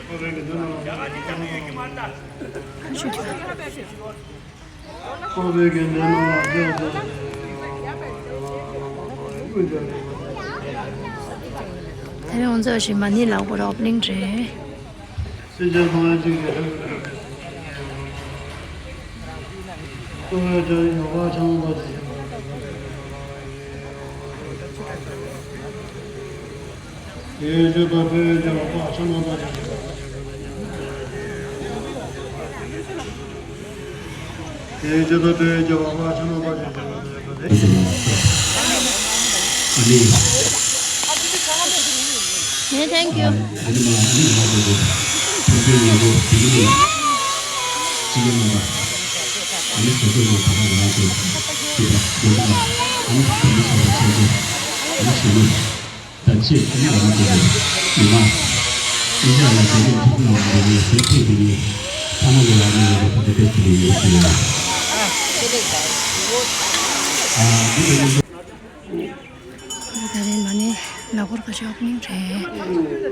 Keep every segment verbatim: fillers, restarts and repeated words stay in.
ད་རེས་ང་ཚོ་ཞིག་མ་ཎི་ལག་སྐོར་ཨོ་པ་ནིང་རེད། ཨ་ནི། ནེ་ཐེང་ཀྱུ། ཨ་ནི་མ་ཨ་ནི་མ་གོ་གོ། ཕུར་པའི་ཉིན་མོ་དེ་ནི། ཅི་ཡང་མ་པ། ཨ་ནི་སོ་སོ་ཡང་ད་ག་ང་ཚོ། ཅི་པ་དེ་ལ། ཨ་ནི་ཕུར་པའི་ས་པ་ཆེ་ཆེ། ཨ་ནི་ཞི་མོ། ད་ཅི་ཨ་ནི་ང་ཚོ་གི། ཉི་མ། ཨིན་ཇ་ལ་དེ་ནི་ཐུག་ན་འདི་ནི་དེ་ཐུག་འདི་ནི། ཐ་མ་གི་ལ་ནི་ང་ཚོ་ཕུར་པའི་ས་པ་ཆེ་ཆེ་ཡོད་ཀྱི་ཡོད། ཨ་འདི་དེ་ནི། ད་རེས་མ་ཎི་ལག་སྐོར་ཁ་ཤས་ཨོ་པ་ནིང་རེད། ཕྱི་རུ་མ། ཕྱི་རུ་མ།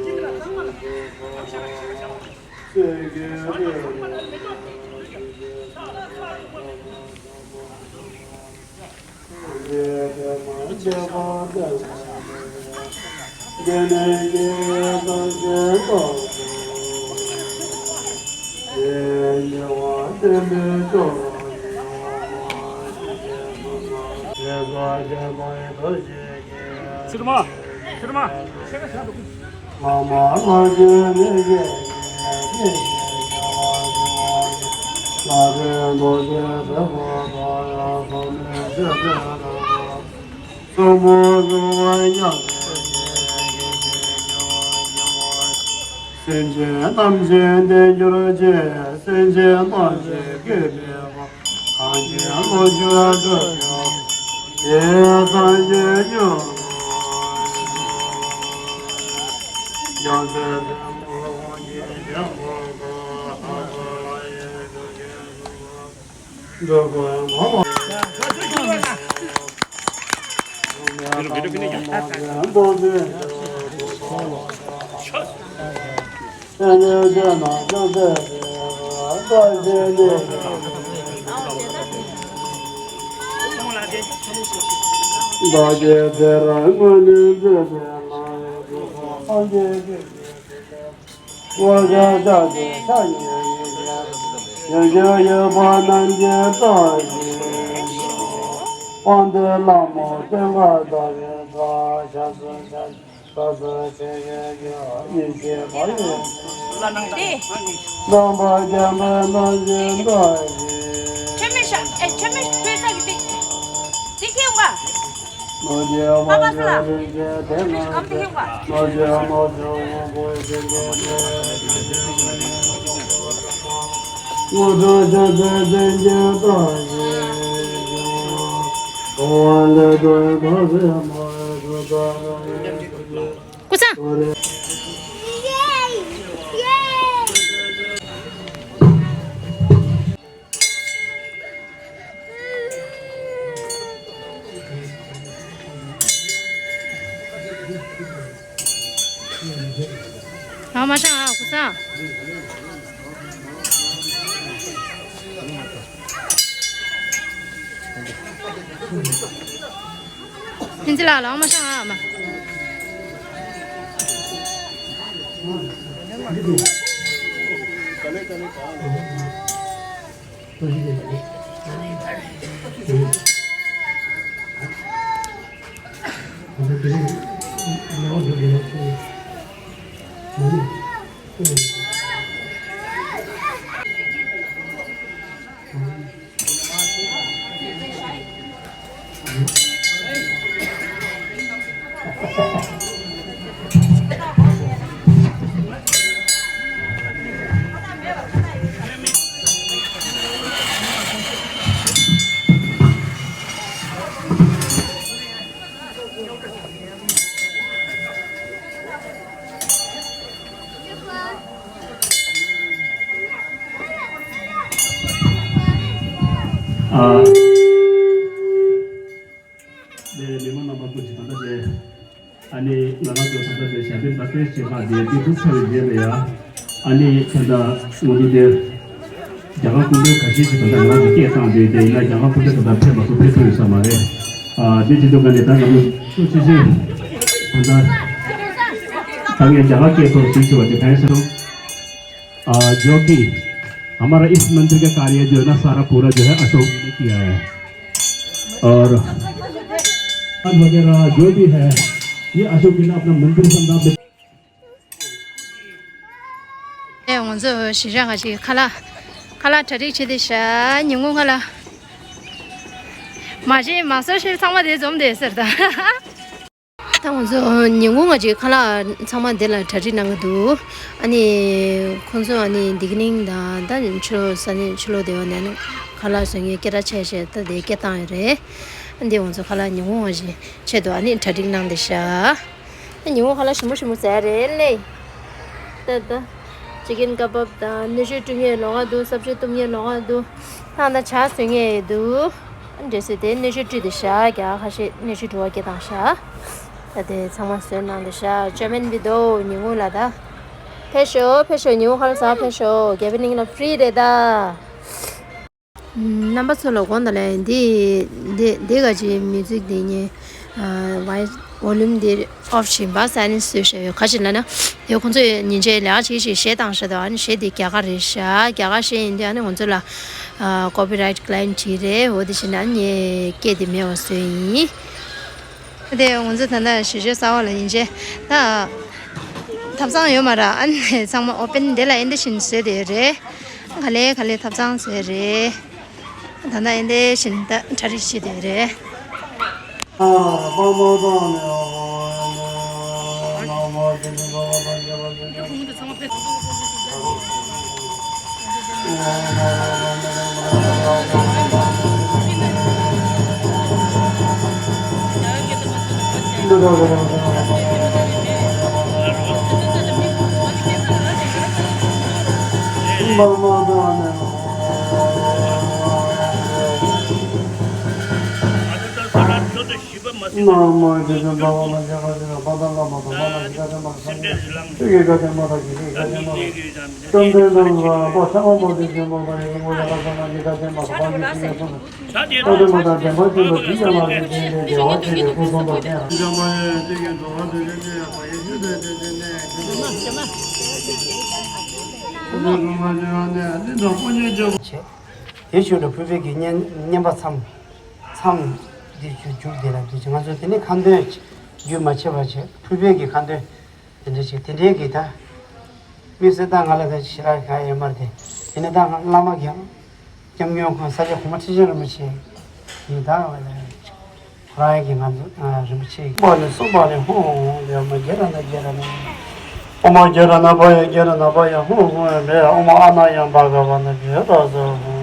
སེམས་ཅན་ཐམས་ཅད་བདེ་གྱུར་ཅིག་སེམས་ཅན་ཐམས་ཅད་སྐྱིད་པའི་བ། གང་གི་ལོ་རྒྱུས་སྒྲུབ་ཀྱང་། དེ་སངས་རྒྱས་ཉོན་མོངས་ཡོངས་སུ་བཟུང་བའི་ཡོངས་ཀྱི་ཞལ་མོ་ཁ་ཐོག་ལ་ཡོད་དོ་ཞེས་གསུངས་པ། འགྲོ་ཀུན་མ་མ། ཆོས་མེད་ཤ་ཨེ་ཆོས་མེད་ཕེ་ས་གི་ཏི་ཏི་ཁེ་ཡོང་ག་སྐུ་ཚ། ལག་མ་བཤང་ཨ་སྐུ་ཚ། ཨིན་ཇི་ལགས་ལག་མ་བཤང་ཨ་མ། ཨ། ནས་མི་མང་རྣམ་པ་སྐུ་མཁྱེན་ད་ལྟ་དེ། ཨ་ནི་ང་རང་ཚོ་ད་ལྟ་དེ་ཞབས་པད་བདེ་ལེགས་ཞེས་པ་དེ་འདི་འདུག་ཚར་བའི་རྗེས་ལ་ཡ། ཨ་ནི་ད་ལྟ་ང་ཚོ་དེར་རྒྱ་གར་སྐུ་མགྲོན་ཁ་ཤས་ཤིག་ད་ལྟ་ང་ཚོ་སྐད་བཏང་བསྡད་དེ་ཡིན་ན་རྒྱ་གར་སྐུ་མགྲོན་ད་ལྟ་ཕེབས་མ་སོང་ཕེབས་ཐུབ་ཡོད་ས་མ་རེད། ཨ་དེ་བྱེད་དུས་ག་ནས་ད་ང་ཚོ་ཤུགས་ཆེ་ཆེ་ད་ལྟ་ད་ངས་རྒྱ་གར་སྐད་ཐོག་ཞུས་ཆེ་བ་དེ་གང་ཡིན་ཟེར་ན། ཨ་जो भी हमारा इस मंदिर का कार्य जो है ना सारा पूरा जो है अशोक ने किया है। और वगैरह जो भी है ये अशोक जी ने अपना मंदिर संदा ཨེ་ང་ཚོ་ཞི་ཞང་ང་ཞིག་ཁ་ལག་ཁ་ལག་གྲ་སྒྲིག་བྱེད་དེ་ཤ་ཉིན་གུང་ཁ་ལག་མ་ཤེས་མ་སོ་ཤེས་ཚང་མ་དེ་འཛོམས་དེ་ཟེར་ད། ད་ང་ཚོ་ཉིན་གུང་ང་ཞིག་ཁ་ལག་ཚང་མ་དེ་ལ་གྲ་སྒྲིག་གནང་གི་འདུག་ཨ་ནི་ཁོང་ཚོ་ཨ་ནི་འདི་གི་ནིང་དང་ད་ཕྱི་ལོགས་ས་གནས་ཕྱི་ལོགས་དེ་བ་ནས་ཨ་ནི་ཁ་ལག་བཟོ་མཁན་སྐད་གྲགས་ཆེ་ཤོས་ད་དེ་སྐད་བཏང་ཡོད་རེད། ཨ་འདི་ང་ཚོ་ཁ་ལག་ཉིན་གུང་ང་ཞིག་ཆེད་དུ་ཨ་ནི་གྲ་སྒྲིག་གནང་དེ་ཤ། ཉིན་མོ་ཁ་ལག་ཞིམ་པོ་ཞིམ་པོ་བཟས་རེད་ལེ། ད་ད། ཅི་ཀེན་ཀ་བབ་དང་སྣོད་ཤོག་བཀྲུ་མཁན་ལོགས་ཀ་འདུག་སབ་ཇི་བཏུང་མཁན་ལོགས་ཀ་འདུག་ད་ད་ཇ་བཟོ་མཁན་ཡོད་འདུག་འདྲེ་སེ་དེ་སྣོད་ཤོག་བཀྲུས་ཏེ་བཞག་རྒྱ་གར་ཁ་ཤས་སྣོད་ཤོག་བཀྲུ་བ་སྐྱེ་དང་བཞག་ད་དེ་ཚང་མ་བཟོས་གནང་དེ་བཞག་ཅོ་མིན་བི་དོ་ཉིན་མོ་ལ་ད། ཕེབས་ཤོག་ཕེབས་ཤོག་ཉིན་མོ་ཁ་ལག་ཟ་ཕེབས་ཤོག་རྒྱ་བི་ནིང་ལ་ཕི་རི་རེད་ད། རྣམ་པ་ཚོ་ལ་དགོངས་དག་ལས་འདི་འདི་འདི་ག་ཅིག་མིའུ་ཛིག་འདི་ཉན་ཝའི་ཝོ་ལུམ་འདི་ཨོཕ་བྱིན་པ་སའི་ལེན་སི་བཟོས་བཞག་ཡོད། ག་ཅིག་ལབ་ན་དེ་ཁོང་ཚོས་ཉིན་བྱེད་ལས་ཀ་ཅིག་ཅིག་གཞས་བཏང་བཞག་འདུག་ཨ་ནི་གཞས་འདི་རྒྱ་གར་རེད་བཞག་རྒྱ་གར་གཞས་ཡིན་དུས་ཨ་ནི་ང་ཚོ་ལ་ཀོ་པི་རའིཊ་ཀི་ལེམ་བྱེད་རེད། འོ་དེ་བྱས་ན་ཨ་ནི་སྐད་དེ་མེད་པ་བཟོས་ཡིན། དེ་ང་ཚོ་ད་ལྟ་ཞི་ཞི་གསར་པ་ལ་ཡིན་ཆེ་ད། ཐབ་ཚང་ཡོད་མ་རེད། ཨ་ནི་ཚང་མ་ཨོ་པན་དེ་ལ་ཨེ་འདི་བཞིན་བཟོས་དེ་རེད། ག་ལེ་ག་ལེ་ཐབ་ཚང་བཟོས་རེད། ད་ལྟ་ཨེ་འདི་བཞིན་ད་གྲ་སྒྲིག་བྱེད་དེ་རེད། བྱས། དེ་ཞུ་ལ་ཕུར་པའི་གི་བསྙེན་བསྙེན་པ་མཚམས་མཚམས་འདི་ཞུ་རྒྱུགས་དེ་ལ་འདི་ང་ཚོ་དེ་ནི་ཁ་འདོན་རྒྱུན་མ་ཆད་པ་བྱས། ཕུར་པའི་གི་ཁ་འདོན་དེ་འདྲ་ཞིག་དེ་འདྲའི་གི་ད། དམིགས་བསལ་ད་ང་ལ་ད་ཞེ་དྲག་གང་ཡོད་མ་རེད་དེ། ཡིན་ན་ད་ང་བླ་མ་གི་སྐྱབས་མགོན་ཁོང་ས་སྐྱ་གོང་མ་ཁྲི་ཆེན་རིན་པོ་ཆེ་ཡིན་ད་ང་ལ་ཁོ་རང་གི་ང་ཚོ་རིན་པོ་ཆེ་པ་ནི་གསུམ་པ་ནི་ཧཱུྃ་ཧཱུྃ་ཨོཾ་གྷི་ར་ཎ་གྷི་ར་ཎ་ཨོཾ་གྷི་ར་ཎ་པ་ཡ་གྷི་ར་ཎ་པ་ཡ་ཧཱུྃ་ཧཱུྃ་ཨོཾ་ཨ་ན་ཡ་བྷ་ག་ཝ་ན་བི་ར་ཛ་ཧཱུྃ།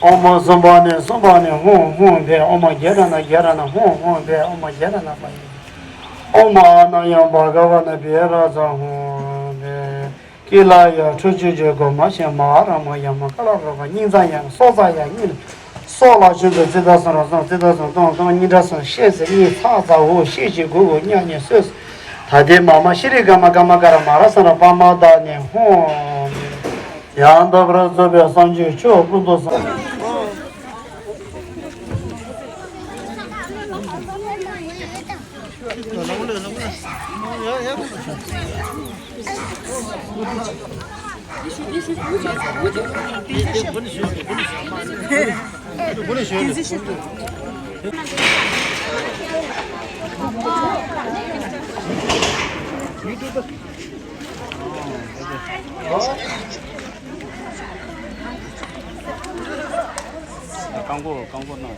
ཨོ་མ་གསུམ་པ་ནི་གསུམ་པ་ནི་ཧཱུྃ་ཧཱུྃ་ཕཊ། ཨོ་མ་གྷི་ར་ཎ་གྷི་ར་ཎ་ཧཱུྃ་ཧཱུྃ་ཕཊ། ཨོ་མ་གྷི་ར་ཎ་པ་ཡ། ཨོ་མ་ཨ་ན་ཡ་བྷ་ག་ཝ་ན་བི་ར་ཛ་ཧཱུྃ་ཕཊ། ཀི་ལ་ཡ་ཁྲུ་ཆུ་ཆུ་གོ་མ་ཤེ་མ་ཧ་ར་མ་ཡ་མ་ཀ་ལ་རོ་པ་སྙིང་རྩ་ཡ་སྲོག་རྩ་ཡ་སྙིང་སྲོག་ལ་ཆུ་ཚོད་ཙི་ད་སོང་ར་སོང་ཙི་ད་སོང་སྟོང་སྟོང་སྙིང་ར་སོང་ཤེས་ཟེར་གཉིས་ཚ་ཚ་འུ་ཤེས་ཤེས་གུ་གུ་ཉག་ཉག་སོས། ད་དེ་མ་མ་ཤི་རི་ཀ་མ་ཀ་མ་ཀ་ར་མ་ར་སང་ར་པ་མ་ད་ནི་ཧོ། ཡང་དག་པར་རྫོགས་པའི་སངས་རྒྱས་ཆོས་ཀུན་ཏུ་བཟང་། རྐང་མགོ་རྐང་མགོ་གནང་།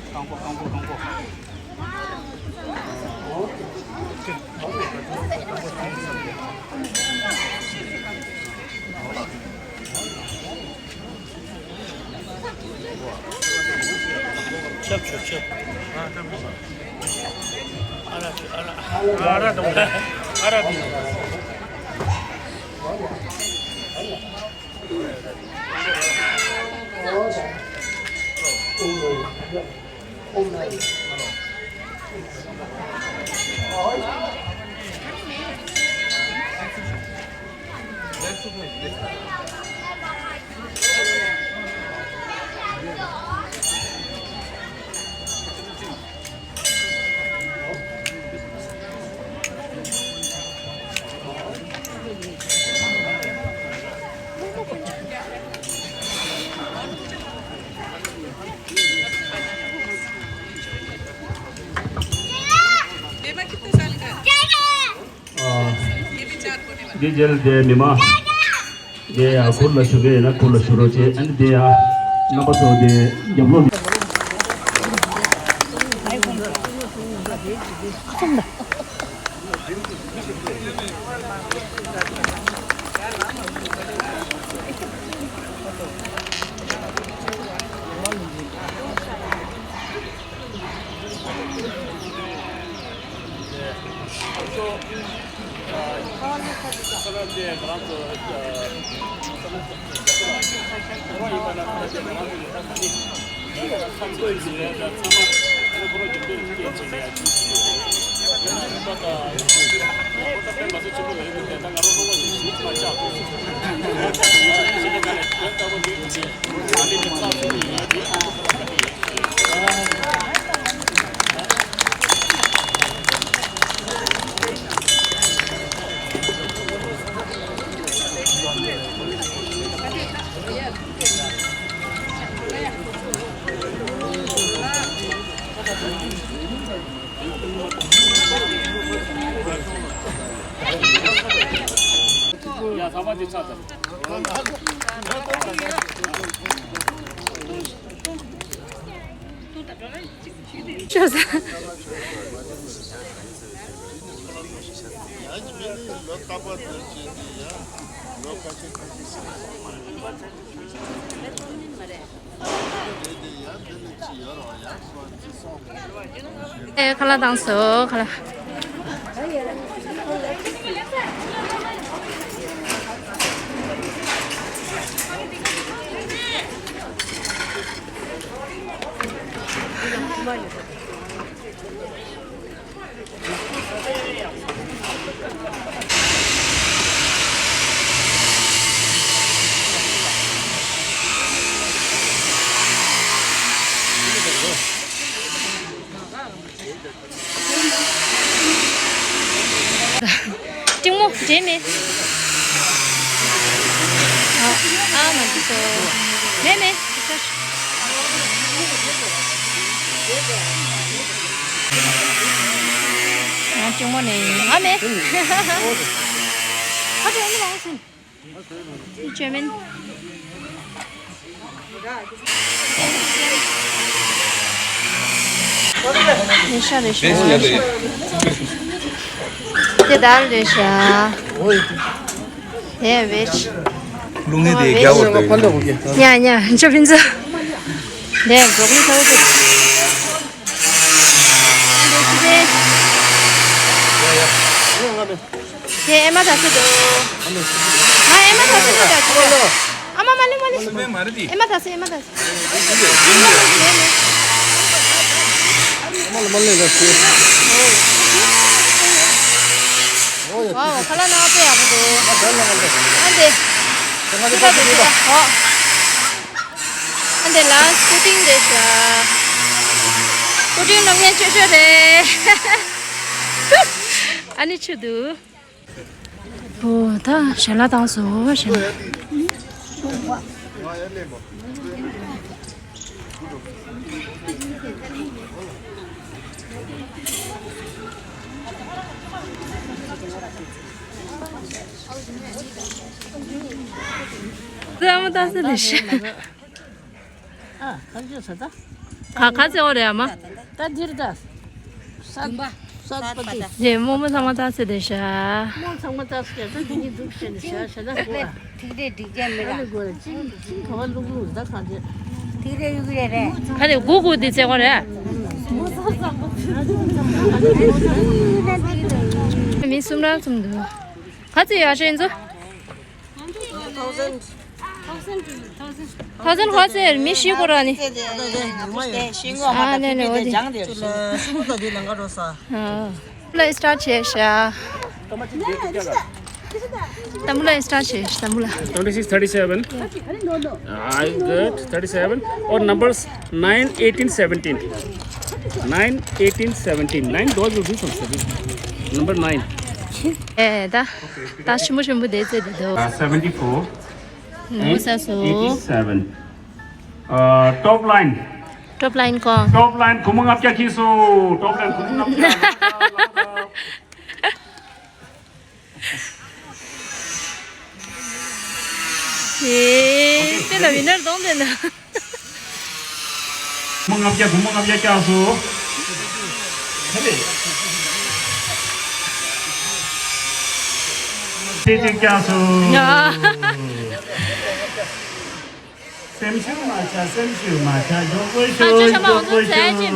རྐང་མགོ་རྐང་མགོ་རྐང་མགོ། ཆབ་ཆུ་ཆབ། ཨ་ར་ཆུ་ཨ་ར། ཨ་ར་དང་ཨ་ར་དང་། ཨ། འདི་རྗེས་ལ་དེ་མི་མང་། དེ་ཡང་ཁུར་ལ་ཞུ་གི་ཡིན་ན་ཁུར་ལ་ཞུ་རོགས་བྱེད། ཨ་ནི་དེ་ཡང་རྣམ་པ་ཚོ་དེ་རྒྱབ་ལོགས་ཡ། ཚང་མ་འདི་ཆགས་ཚར། ཤོད་ས། ཨེ། ཁ་ལག་བཏང་སོང་། ཁ་ལག་སྤྲིང་མོ་འདྲེས་མེད། ཨ། ཨ། མ་འདི་སོ། མེད་མེད། ང་སྤྲིང་མོ་ནས་ཡིན། ང་མེད། ཁ་དྲན་ནི་མ་ཟིན། ཅོ་མིན། རེ་ཤ་རེ་ཤ་རེ་ཤ། དེ་དར་རེ་ཤ། དེ་བེ་ཤ། རླུང་ངེས་དེ་རྒྱག་བར་འདོད། ཉ་ཉ་ཅོ་མིན་ཚོ། དེ་བྲོ་ཀོ་ལི་ཚོ་དེ། དེ་ཨེ་མ་ད་སེ་འདུག་ང་ཨེ་མ་ད་སེ་འདུག་ཨ་མ་མ་ལེ་མ་ལེ། ཨེ་མ་ད་སེ། ཨེ་མ་ད་སེ། ཝའོ། ཁ་ལག་ནང་དཔེ་ཡག་པོ་འདུག་ཨ་འདི། ཁ་ལག་འདི་ཁ་ལག་ཨོ། ཨ་འདི་ལ་སྐུ་དྲིན་རེད་ཤག་སྐུ་དྲིན་སློབ་གཉེར་ཆོས་ཆོས་རེད། ཨ་ནི་ཆུ་འདུག་ཨོ། ད་ཞལ་ལག་བཏང་སོང་། ཞལ་ལག་ཟ་མ་ད་སེ་ལེ་ཤ། ཨ། ཁ་རྗེ་ས་ད། ཨ། ཁ་ཚེ་འོ་རེད་ཨ་མ། ད་འདིར་ད། ས་ས་པ་དེ། རྗེ་རྨོ་མོ་ཚང་མ་ད་སེ་དེ་ཤ། རྨོ་ཚང་མ་ད་སེ་ད་འདི་གཉིས་འདུག་ཤེས་ནས་ཤ་ཤ་ད་གོ་ཨ། ཐིག་རེ་འགྲིག་རྒྱ་མི་རག་ཨ་ནི་གོ་རེ་ཅིང་ཅིང་ག་བ་ལུག་ལུག་ད་གང་དེ། ཐིག་རེ་ཡུག་རེ་རེད། ཁ་རེ་གུ་གུ་འདི་ཚེ་འོ་རེད། མི་གསུམ་རང་གསུམ་འདུག་ཁ་ཚེ་ཡ་ཤེས་ཚོ། ཐའོ་སན། ཐའོ་སན་ཧོ་ཙེར་མི་ཤི་གོ་ར་ནི། ཨ་ནེ་ནེ་འོ་དི། ལ་སི་ཊར་ཊི་བྱས་ཤག Tambula start she, tambula. Twenty-six thirty-seven. I got thirty-seven. Or numbers nine, eighteen, seventeen. Nine, eighteen, seventeen. Nine, those will do some study. Number nine. Eh, da. Da shimu shimu de ze de do. Uh, seventy-four. Mo sa so. Eighty-seven. Uh, top line. Top line ko. Top line, kumu ngap kya kiso. Top line, kumu ngap kya. ཨེ། དེ་ལ་winner་གདོང་དེ་ན། མ་ལྔ་བརྒྱ་དགུ་མ་ལྔ་བརྒྱ་བཀྱགས་སོ། ཧེ་རེ། ཚེ་གཅིག་བཀྱགས་སོ། ཡ། སེམས་ཤུགས་མ་ཆག་སེམས་ཤུགས་མ་ཆག་མགྱོགས་པོ་ཤོག་ཨ་ཅོ་ཤ་མ་མགྱོགས་པོ་འོང་ཤོག་ཚེ་གཅིག་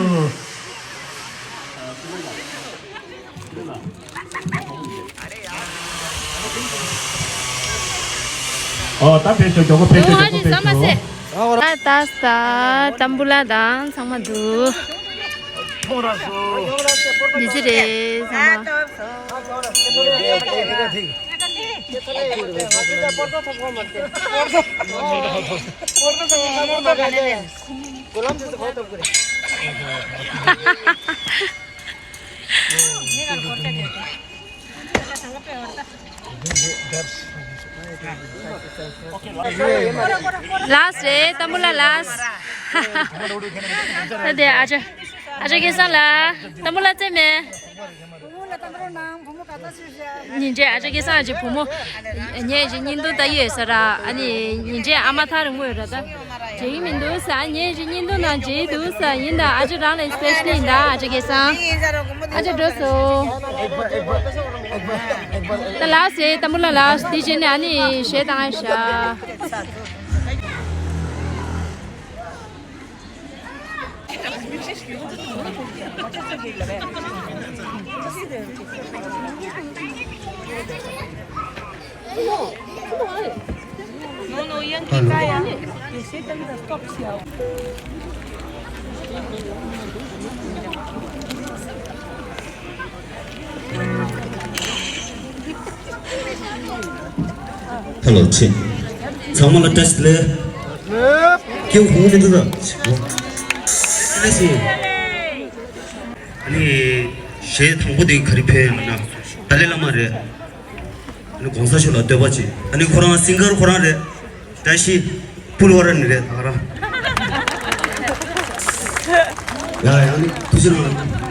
ཨོ་ད་ཕེབས་ཤོག་མགྱོགས་པོ་ཕེབས་ཤོག་མགྱོགས་པོ་ཕེབས་ཤོག་ཨ་ད་ད་ཏམ་བུ་ལ་དང་ཚང་མ་འདུག་མི་ཚེ་རེད་ཚང་མ། Last རེད། ཏམ་བུ་ལ་last། ད་དེ་ཨ་ཅག་ཨ་ཅག་སྐལ་བཟང་ལགས། ཏམ་བུ་ལ་རྩེ་མེད། ཉིན་རྗེས་ཨ་ཅག་སྐལ་བཟང་ཨ་ཅག་བུ་མོ། ངས་ཅིག་བརྙན་ཐུང་ལྟ་ཡི་ཡོད་ས་ར། ཨ་ནི་ཉིན་རྗེས་ཨ་མ་ཐག་རིང་མོ་ཡོད་ར་ད། མཇལ་གྱི་མི་འདུག་ས། ངས་ཅིག་བརྙན་ཐུང་ནང་མཇལ་འདུག་ས། ཡིན་ད་ཨ་ཅག་རང་ལ་especially་ཡིན་ད་ཨ་ཅག་སྐལ་བཟང་། ཨ་ཅག་འགྲོ་སོང་། ད་ལགས་སེ་ཏམ་བུ་ལ་ལགས། དེ་བྱས་ནས་ཨ་ནི་གཞས་བཏང་ཡ་ཤག Hello ཆེ། ཚང་མ་ལ་བཀྲ་ཤིས་བདེ་ལེགས། སྐྱེ་བོ་ཧུང་ལེན་དུ་ར། ལེགས་སོ། ཨ་ནི་གཞས་དང་པོ་དེ་ག་རེ་ཕེབས་ཡོད་ན་ཏཱ་ལའི་བླ་མ་རེད། ཨ་ནི་གོང་ས་མཆོག་ལ་བསྟོད་པ་བྱེད། ཨ་ནི་ཁོ་རང་སིང་གར་ཁོ་རང་རེད། བཀྲ་ཤིས་པུལ་ཝ་ར་ནི་རེད་ད་ག་རང་། ཡ་ཡ་ཨ་ནི་ཐུགས་རྗེ་གནང་།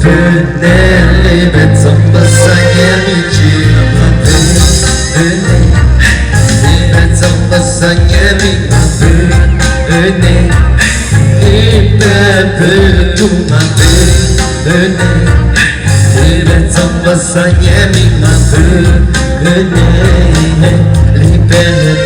བོད་ནས་སླེབས་པའི་རྩམ་པ་ཟ་མཁན་མི་གཅིག་ལ་མ་བོས། བོད་ནས་སླེབས་པའི་རྩམ་པ་ཟ་མཁན་མི་མ་བོས། བོད་ནས་སླེབས་པའི་བོད་ཕྲུག་མ་བོས། བོད་ནས་སླེབས་པའི་རྩམ་པ་ཟ་མཁན་མི་མ་བོས། བོད་ནས་སླེབས་པའི་བོད་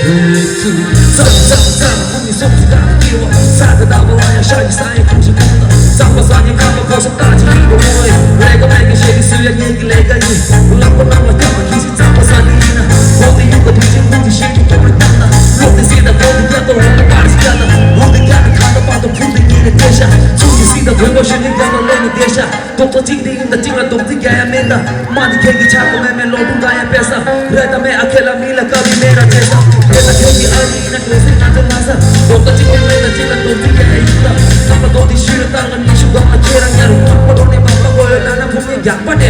ཕྲུག་ཙམ་ཙམ་ཙམ། ཁོང་གི་སོགས་ཀྱི་བདག་སྐྱེ་བ། ས་དང་བདག་པོ་ལ་ཡང་ཤ་ཡི་ས་ཡི་ཁུངས་ཤིག་ཁོང་དང་། གཙང་པ་ས་ནི་ཁམས་པ་ཕོ་སོགས་རྟག་ཅིག་ཡིན་པ་ངོ་བོས། ལས་ཀ་མེད་མཁན་ཞེ་གི་སུ་ཡང་ངེད་ཀྱི་ལས་ཀ་ཡིན། ལག་པ་ནང་ལ་སྐྱབས་པ་གིས་ཤིག་གཙང་པ་ས་ནི་ཡིན་ན། འོ་དེ་ཡུལ་ག་དུས་ཆེན་ཁོང་གི་ཤེས་རྒྱུ་ཁོང་རེ་བཏང་ན། ལོག་དེ་སྲིད་དང་འོ་དེ་རྒྱ་དང་འོ་དེ་པར་ཞིག་རྒྱ་དང་འོ་དེ་རྒྱ་ནི་ཁ་ད་པ་དང་ཕུ་དེ་ཉིན་ནས་བསྡད་ཤག་ཚུར་གྱི་སྲིད་དང་དོན་པོ་ཤེས་ནས་རྒྱ་ལ་ལོག་ནས་བསྡད་ཤག་རྡོག་རྩ་གཅིག་དེ་ཡིན་ད་གཅིག་ལ་རྡོག་རྩིས་རྒྱག་ཡ་མེད་ད། མ་འདི་ཁྱེད་ཀྱི་ཆག་སྒོ་མེད་མེད་ལོ་དུང་འགའ་ཡ་པེ་ས། རེད་ད་མེད་ཨ་ཁེ་ལ་མི་ལ་དཀའ་བའི་མེད་ར་བྱེད་ས། རེད་ད་ཁྱེད་ཀྱི་ཨ་ཡིན་ན་འགྲོ་སྲིད་ང་ཚོ་ལ་ས། རྡོག་རྩ་གཅིག་དེ་མེད་ད་གཅིག་ལ་རྡོག་རྩིས་རྒྱག་ཡ་ཡིན་ད། རྣམ་པ་རྡོག་དེ་ཤི་ར་ལྟར་ལ་ཉི་ཤུ་གང་ལ་ཁྱེད་རང་ཉ་རུ་ཁོག་པ་རོ་ནས་བབ་པ་གོ་ཡོད་ན་ན་ཕུགས་ནས་རྒྱག་པ་དེ།